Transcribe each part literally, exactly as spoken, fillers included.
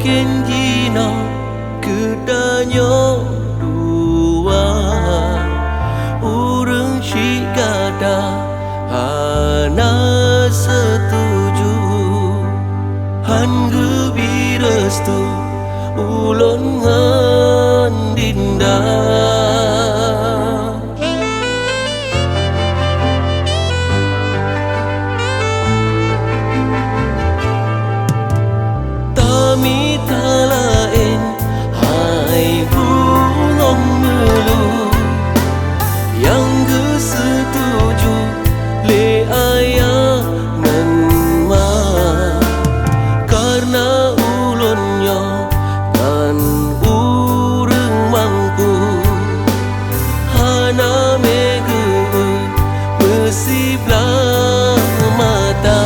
Jinoe keu tanyoe dua, ureuëng syiek gata hana seutuju, han geubri restu ulôn ngon Dinda. Tamita laén hai bungöng meulu nyang geuseutuju lé ayah ngon ma, kareuna ulôn nyoe kan ureuëng mampu. Hana mé geu-eu meusiblah mata.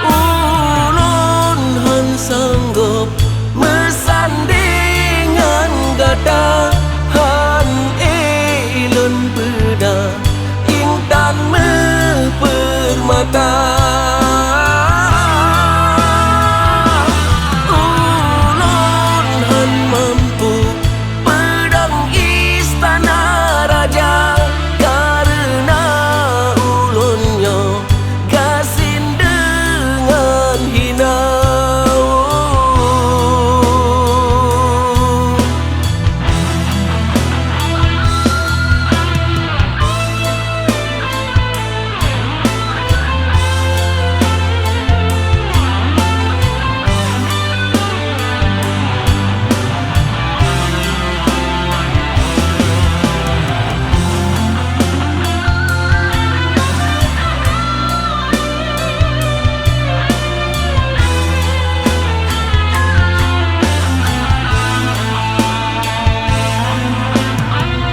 Ulôn hán sanggob meusandéng ngon gata, han ék lôn peuna intan meupeurmata. Ulôn hán mampu peudong istana raja, kareuna ulôn nyoe gasien deungon hina.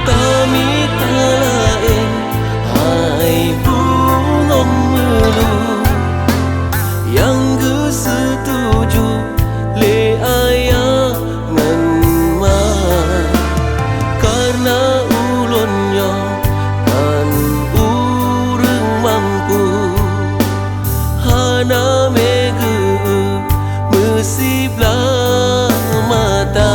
Tamita laén hai bungöng meulu nyang geuseutuju lé ayah ngon ma, kareuna ulôn nyoe kan ureuëng mampu. Hana mé geu-eu meusiblah mata.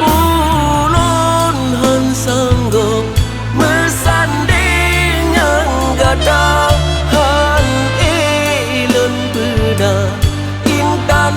Ulôn hán sanggob meusandéng ngon gata, han ék lôn peuna intan